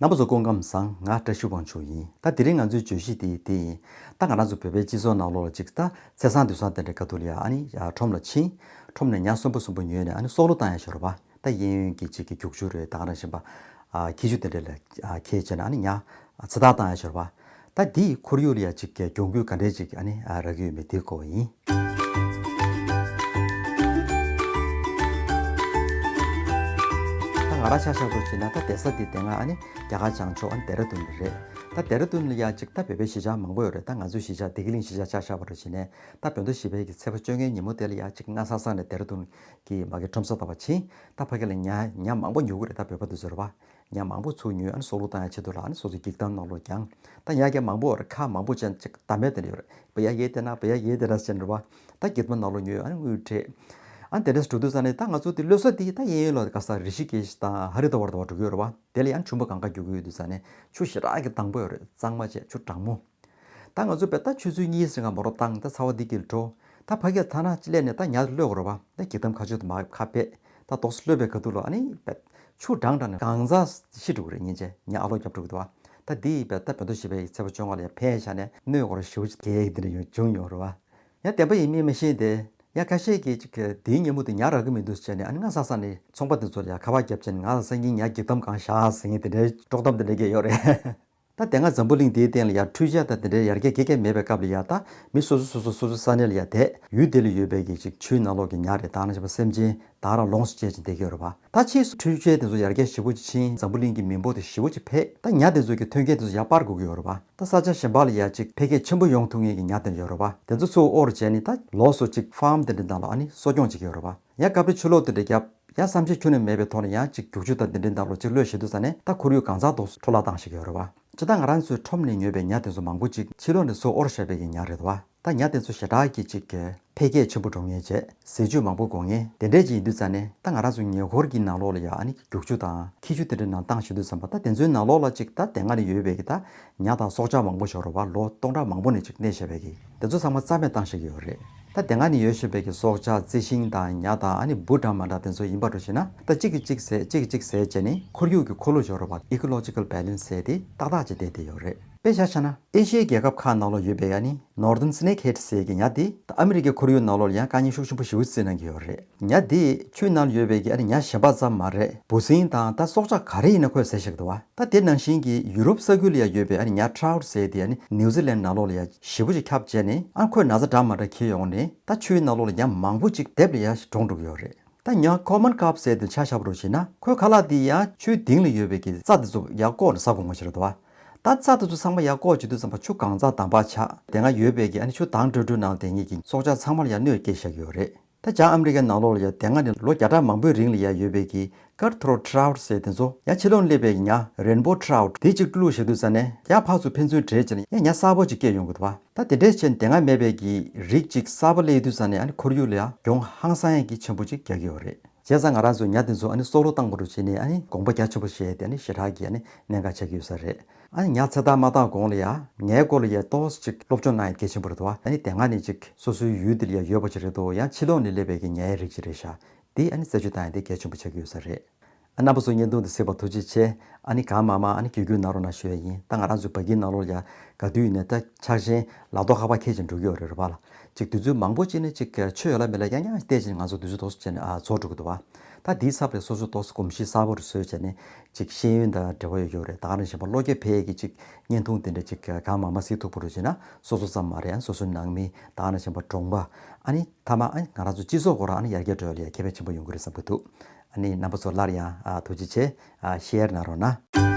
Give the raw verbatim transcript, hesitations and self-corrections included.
རྣམ་པ་ཚོ་སྐུ་ཁམས་བཟང་། ང་བཀྲ་ཤིས་དབང་ཕྱུག་ཡིན། ད་དེ་རིང་ང་ཚོའི་བརྗོད་གཞི་དེ་དེ་ཡིན། ད་ང་རང་ཚོ་བོད་པའི་སྤྱི་ཚོགས་ནང་ལོགས་ལ་ཅིག་ད་ཚེས་བཟང་དུས་བཟང་དེ་འདྲའི་སྐབས་དུས་ལ་ཡ་ཨ་ནི་ཁྲོམ་ལ་ཕྱིན། ཁྲོམ་ནས་ཉ་གསོན་པོ་གསོན་པོ་ཉོས་ནས་ཨ་ནི་སྲོག་བླུ་བཏང་ཡ་ཤོར་བ། ད་གཡས་གཡོན་གྱི་ཅིག་གི་རྒྱུག་ཆུ་རེད། ད་ག་ནང་བཞིན་པ་ཨ་ཁྱི་ཆུ་དེ་འདྲ་ལ་ཨ་ཁྱེར་བྱས་ནས་ཨ་ནི་ཉ་ཚེ་ཐར་བཏང་ཡ་ཤོར་བ། ད་འདིས་ཁོར་ཡུག་ལ་ཡ་ཅིག་གི་གྱོང་གུད་ག་འདྲས་ཅིག་ཨ་ནི་ཨ་རག་གི་ཡོད་མེད་དེའི་སྐོར་ཡིན། ད་ང་རང་ཆ་བཞག་པ་བྱས་ན་ད་བསྡད་ས་དེ་དེ་སྔ་ཨ་ནི་རྒྱ་གར་བྱང་ཕྱོགས་ཨ་ནི་ལྡེ་ར་ལྡུན་རེད། ད་ལྡེ་ར་ལྡུན་ལ་ཡ་ཅིག་ད་བོད་པའི་གཞིས་ཆགས་མང་པོ་ཡོད་རེད། ད་ང་ཚོའི་གཞིས་ཆགས་བདེ་སྐྱིད་གླིང་གཞིས་ཆགས་ཆ་བཞག་པ་རེད་བྱས་ནས་ད་བོད་ཟླ་བཞི་པའི་གི་ཚེས་པ་བཅོ་ལྔའི་ཉིན་མོ་དེ་ལ་ཡ་ཅིག་སྔ་ས་ས་ནས་ལྡེ་ར་ལྡུན་གྱི་མ་གི་ཁྲོམ་ས་ལྟ་བ་ཕྱིན། ད་ཕ་གི་ལ་ཉ་ཉ་མང་པོ་ཉོ་གི་རེད། ད་བོད་པ་དེ་ཚོ་རེད་བ། ཉ་མང་པོ་ཚུར་ཉོས། ཨ་ནི་སྲོག་བླུ་བཏང་ཡ་ཆེད་དུ་ལ་ཨ་ནི་སོ་སོའི་འགྱིག་དམ་ནང་ལོགས་བརྒྱངས། ད་ཉ་རྒྱ་མང་པོ་རེད། ཁ་མང་པོ་ཅན་ཅིག་ད་མེད་དེ་འདྲ་ཡོད་རེད། བ་ཡ་ཡེ་དེ་ན་བ་ཡ་ཡེ་དེ་ན་ཟེར་འདྲ་བ། ད་འགྱིག་དམ་ནང་ལོགས་ཉོས། ཨ་ནི་དངུལ་སྤྲད། ཨ་ནི་དེ་འདྲས་འགྲོ་དུས་ཙ་ནས་ད་ང་ཚོ་དེ་ལོ་གསར་དེ་ད་གཡས་གཡོན་ལ་ག་ས་རི་ཤི་ཀེཤ་དང་ཧ་རི་དྭ་བར་དུ་བ་འགྲོ་གི་ཡོད་རེད་བ། དེ་ལ་ཡང་ཆུ་འབུ་གང་ག་རྒྱུག་གི་ཡོད་དུས་ཙ་ནས་ཆུ་ཞེ་དྲག་གི་དྭངས་པོ་ཡོད་རེད། གཙང་མ་བྱས་ཆུ་གྲང་མོ། ད་ང་ཚོ་བས་ད་ཆུ་ཚོད་གཉིས་ཙམ་ག་མོ་རོ་བཏང་། ད་ཚ་བ་འདི་གིར་འགྲོ། ད་ཕ་གིར་ཐ་ན་ཅི་ལས་ནས་ད་ཉ་གློད་དགོས་རེད་བ། ད་འགྱིག་དམ་ཁ་ཆུ་དུ་མ་ཁ་པས། ད་དོགས་སུ་གློད་པའི་ག་དུ་ལོ་ཨ་ནི་བས་ཆུ་གྲང་གྲང་ནས་གང་ཟག་ཤི་འགྲོ་གི་རེད། ཉིན་བྱས་ཉ་ཨ་ལོ་རྒྱབ་འགྲོ་གི་འདུག་བ། ད་འདི་བས་ད་བོད་ཟླ་བཞི་པའི་ཚེས་པ་བཅོ་ལྔ་ལ་ཡ་ཕན་ཆ་ནས་གནོད་དགོས་རེད་ཞེ་པོ་ཅིག་གལ་ཡག་འདི་འདྲ་ཡོང་བྱུང་ཡོང་རེད་བ། ཡ་བདེན་པ་ཡིན་མིན་མི་ཤེས་ཏེ། ཡ་ཁ་ཤས་ཀྱིས་ཅིག་དེའི་ཉིན་མོ་དེ་ཉ་རག་གི་མི་འདུག་ཟེར་ནས་ཨ་ནི་སྔ་ས་ས་ནས་ཚོང་པ་དེ་ཚོ་ལ་ཡ་ཁ་པར་བརྒྱབ་བྱས་ནས་ང་ལ་སང་ཉིན་ཉ་འགྱིག་དམ་གང་བཞག་ཟེར་མཁན་དེ་འདྲའི་དཀྲོག་གཏམ་དེ་འདྲ་གས་ཡོད་རེད། ད་དེ་སྔ་འཛམ་བུ་གླིང་དེའི་སྟེང་ལ་ཡ་འཕྲུལ་ཆས་དང་དེ་འདྲའི་ཡར་རྒྱས་རྒྱས་རྒྱས་མེད་པའི་སྐབས་ལ་ཡ་ད་མི་སོ་སོ་སོ་སོ་སོ་སོ་ས་གནས་ལ་ཡ་བསྡད། ཡུལ་དེ་ལ་ཡོད་པའི་གི་ཅིག་ཆུའི་ནང་ལོགས་ཀྱི་ཉ་རེད། ད་ག་ནང་བཞིན་པ་སེམས་ཅན་ད་ག་རང་ལོངས་སུ་སྤྱད་ཅིང་བསྡད་ཀྱི་ཡོད་རེད་བ། ད་ཕྱིས་སུ་འཕྲུལ་ཆས་དེ་ཚོ་ཡར་རྒྱས་ཞེ་པོ་ཅིག་ཕྱིན། འཛམ་བུ་གླིང་གི་མི་འབོར་དེ་ཞེ་པོ་ཅིག་འཕེལ། ད་ཉ་དེ་ཚོ་གི་ཐོན་སྐྱེད་དེ་ཚོ་ཡར་སྤར་དགོས་ཀྱི་ཡོད་རེད་བ། ད་ས་ཆ་གཞན་པ་ལ་ཡ་ཅིག་འཕེལ་རྒྱས་ཆེན་པོ་ཡོང་ཐུབ་མཁན་གྱི་ཉ་དེ་ཡོད་རེད་བ། དེ་ཚོ་ཚུར་དབོར་བྱས་ནས་ད་ལོགས་སུ་ཅིག་ཕཱམ་དེ་འདྲ་ནང་ལ་ཨ་ནི་གསོ་སྐྱོང་བྱེད་ཀྱི་ཡོད་རེད་བ། ཡང་སྐབས་རེ་ཆུ་ལོག་དེ་འདྲ་བརྒྱབ། ཡང་བསམ་ཤེས་ཁྱོན་ནས་མེད་པའི་ཐོག་ནས་ཡང་ཅིག་རྒྱུག་ཆུ་དང་དེ་འདྲའི་ནང་ལོགས་ཅིག་གློད་བཞག་དུས་ཙ་ནས་ད་ཁོར་ཡུག་གང་ཚང་དུ་འཕྲོ་བརླག་བཏང་བཞག་གི་ཡོད་རེད་བ། སྤྱིར་བཏང་ང་རང་ཚོའི་ཁྲོམ་ནས་ཉོས་པའི་ཉ་དེ་ཚོ་མང་པོ་ཅིག་ཕྱི་ལོགས་ནས་ཚུར་དབོར་བཞག་པའི་གི་ཉ་རེད་བ། ད་ཉ་དེ་ཚོ་ཞེ་དྲག་གི་ཅིག་གི་འཕེལ་རྒྱས་ཆེན་པོ་འགྲོ་མཁན་བྱས། ཟས་བཅུད་མང་པོ་དགོས་མཁན་དེ་འདྲས་ཅིག་ཡིན་དུས་ཙ་ནས་ད་ང་རང་ཚོ་ཉེ་འཁོར་གྱི་ནང་ལོགས་ལ་ཡ་ཨ་ནི་རྒྱུག་ཆུ་དང་ཁྱི་ཆུ་དེ་འདྲའི་ནང་བཏང་བཞག་དུས་ཙམ་པ། ད་དེ་ཚོའི་ནང་ལོགས་ལ་ཅིག་ད་དེ་སྔ་ནས་ཡོད་པའི་གི་ད་ཉ་དང་སྲོག་ཆགས་མང་པོ་ཞིག་ཡོད་རེད་བ། ལོ་སྟོང་ཕྲག་མང་པོ་ནས་ཅིག་གནས་བཞག་པའི་གི་དེ་ཚོ་ཚང་མ་རྩ་མེད་བཏང་བཞག་གི་ཡོད་རེད། ད་དེ་སྔ་ནས་ཡོད་བཞིན་པའི་གི་སྲོག་ཆགས་རྩི་ཤིང་དང་ཉ་དང་ཨ་ནི་འབུ་འདྲ་མི་འདྲ་དེ་ཚོ་ཡིན་པ་འདྲ་བྱས་ན་ད་གཅིག་གིས་གཅིག་བཟས་གཅིག་གིས་གཅིག་བཟས་བྱས་ནས་ཁོར་ཡུག་གི་འཁོར་ལོ་ཞིག་ཡོད་རེད་བ། Ecological Balance ཟེར་དེ་ཏག་ཏག་ཅིག་བསྡད་བསྡད་ཡོད་རེད། དཔེ་ཆ་བཞག་ན་ཨེ་ཤི་ཡའི་རྒྱལ་ཁབ་ཁག་ནང་ལོགས་ཡོད་པའི་ཨ་ནི་Northern Snakehead ཟེར་གྱི་ཉ་དེ་ད་ཨ་མི་རི་ཀའི་ཁོར་ཡུག་ནང་ལོགས་ལ་ཡང་དཀའ་ངལ་ཤུགས་ཆེན་པོ་ཞེ་པོ་བརྩི་གནང་གི་ཡོད་རེད། ཉ་དེ་ཆུའི་ནང་ལ་ཡོད་པའི་གི་ཨ་ནི་ཉ་གཞན་པ་ཙམ་མ་རེད། འབུ་སྲིན་དང་ད་སྲོག་ཆགས་ག་རེ་ཡིན་ན་ཁོས་བཟས་བཞག་འདུག་བ། ད་དེ་ནང་བཞིན་གྱི་ཡུ་རོབ་ས་ཁུལ་ལ་ཡང་ཡོད་པའི་ཨ་ནི་ཉ་Trout ཟེར་དེ་ཨ་ནི་ནིའུ་ཛི་ལན་ནང་ལོགས་ལ་ཡང་ཞེ་པོ་ཅིག་ཁྱབ་བྱས་ནས་ཨ་ཁོས་ན་ཚ་འདྲ་མི་འདྲ་འཁྱེར་ཡོང་ནས་ད་ཆུའི་ནང་ལོགས་ལ་ཉ་མང་པོ་ཅིག་སྡེབ་ལ་ཡང་གྲོངས་འགྲོ་གི་ཡོད་རེད། ད་ཉ་Common Carp ཟེར་དེ་ཆ་བཞག་པ་རུ་བྱས་ན་ཁོའི་ཁ་ལག་དེ་ཡང་ཆུའི་གཏིང་ལ་ཡོད་པའི་གི་རྩྭ་དེ་ཚོ་ཡར་བཀོག་ནས་ཟ་དགོས་མཁོ་ཆེ་རེད་འདུག་བ། ད་རྩྭ་དེ་ཚོ་ཚང་མ་ཡར་བཀོག་བྱེད་དུས་ཙམ་པ་ཆུ་གང་ཚང་དྭངས་པ་ཆགས། དེ་སྔ་ཡོད་པའི་གི་ཨ་ནི་ཆུ་དྭངས་དྲོས་དྲོས་ནང་དེ་ཉིད་ཀྱི་སྲོག་ཆགས་ཚང་མ་ལ་ཡང་གནོད་སྐྱེལ་བཞག་གི་ཡོད་རེད། ད་བྱང་ཨ་མི་རི་ཀའི་ནང་ལོགས་ལ་ཡང་དེ་སྔ་ནས་ལོ་བརྒྱ་ཕྲག་མང་པོའི་རིང་ལ་ཡང་ཡོད་པའི་གི་Cutthroat Trout ཟེར་དེ་ཚོ་ཡང་ཕྱི་ལོགས་ནས་སླེབས་པའི་ཉ་Rainbow Trout དེ་གཅིག་བླུགས་བཞག་དུས་ཙ་ནས་ཡང་ཕར་ཚུར་ཕན་ཚུན་འདྲེས་བྱས་ནས་ཡང་ཉ་གསར་པ་ཅིག་སྐྱེས་ཡོང་གི་འདུག་བ། ད་དེ་འདྲས་བྱས་ནས་དེ་སྔ་མེད་པའི་གི་རིགས་ཅིག་གསར་པ་སླེབས་དུས་ཙ་ནས་ཨ་ནི་ཁོར་ཡུག་ལ་ཡང་གྱོང་ཧང་སང་ཡག་གི་ཆེན་པོ་ཅིག་རྒྱག་གི་ཡོད་རེད། བྱས་ཙང་ང་རང་ཚོ་ཉ་དེ་ཚོ་ཨ་ནི་སྲོག་བླུ་བཏང་དགོས་རུ་བྱས་ནས་ཨ་ནི་དགོངས་པ་རྒྱ་ཆེན་པོ་བཞེས་ཏེ་ཨ་ནི་ཞེ་དྲག་གི་ཨ་ནི་གནད་འགག་ཆགས་ཀྱི་ཡོད་ས་རེད། ཨ་ནི་ཉ་ཚེ་ཐར་མ་བཏང་གོང་ལ་ཡ་ངའི་སྐོར་ལ་ཡ་ཏོག་ཙམ་ཅིག་སློབ་སྦྱོང་གནང་ཡ་གལ་ཆེན་པོ་རེད་འདུག་ཨ་ནི་དེ་སྔ་ནས་ཅིག་སོ་སོའི་ཡུལ་འདི་ལ་ཡ་ཡོད་པ་ཅིག་རེད་འདུག་ཡང་ཕྱི་ལོགས་ནས་སླེབས་པའི་གི་ཉའི་རིགས་ཅིག་རེད་ཤག་འདི་ཨ་ནི་རྩད་གཅོད་བཏང་ཡ་འདི་གལ་ཆེན་པོ་ཆགས་ཀྱི་ཡོད་ས་རེད། ཨ་རྣམ་པ་ཚོ་བརྙན་ཐུང་འདི་གཟིགས་པར་ཐུགས་རྗེ་ཆེ། ཨ་ནི་གང་མང་མང་ཨ་ནི་བརྒྱུད་སྐུལ་གནང་རོགས་གནང་ཞུ་ཡ་ཡིན། ད་ང་རང་ཚོའི་བར་བརྒལ་ནང་ལོགས་ལ་ཡ་ག་དུས་ཡིན་ནའི་ད་ཆགས་ཞེན་ལག་ཐོག་ཧ་པ་ཁྱེར་ཅིག་འགྲོ་གི་ཡོད་རེད་རེད་པ་ལ། ཅིག་དུས་ཚོད་མང་པོ་ཅིག་ནས་ཅིག་ཆོས་ཡོད་ལ་མེད་ལ་ཡང་ཡང་བལྟས་ཅིག་ང་ཚོ་དུས་ཚོད་ཏོག་ཙམ་བྱས་ནས་ཨ་རྫོགས་འགྲོ་གི་འདུག་བ། ད་དེའི་ཚབ་ལ་སོ་སོ་ཏོག་ཙམ་གོམས་གཤིས་གསར་པ་རུ་བཟོས་བྱས་ནས་ཅིག་ཤེས་ཡོན་དང་འབྲེལ་བ་ཡོད་ཡོད་རེད། ད་ག་ནང་བཞིན་པ་བློ་སྐྱེད་འཕེལ་ཡས་ཀྱི་ཅིག་བརྙན་ཐུང་དེ་འདྲ་ཅིག་གང་མང་མང་གཟིགས་ཐུབ་པ་རུ་བྱས་ན་སོ་སོ་ཙམ་མ་རེད། ཨ་སོ་སོའི་ནང་མི་ད་ག་ནང་བཞིན་པ་གྲོང་པ་ཨ་ནི་མཐའ་མ་ཨ་ནི་ང་རང་ཚོ་སྤྱི་ཚོགས་སྐོར་ཨ་ནི་ཡར་རྒྱས་འགྲོ་ཡ་ལ་ཡ་ཁེ་ཕན་ཆེན་པོ་ཡོང་གི་རེད་བསམ་གྱི་འདུག་ཨ་ནི་རྣམ་པ་ཚོ་སླར་ཡང་ཨ་ཐུགས་རྗེ་ཆེ། ཨ་ཤེར་གནང་རོགས་གནང་།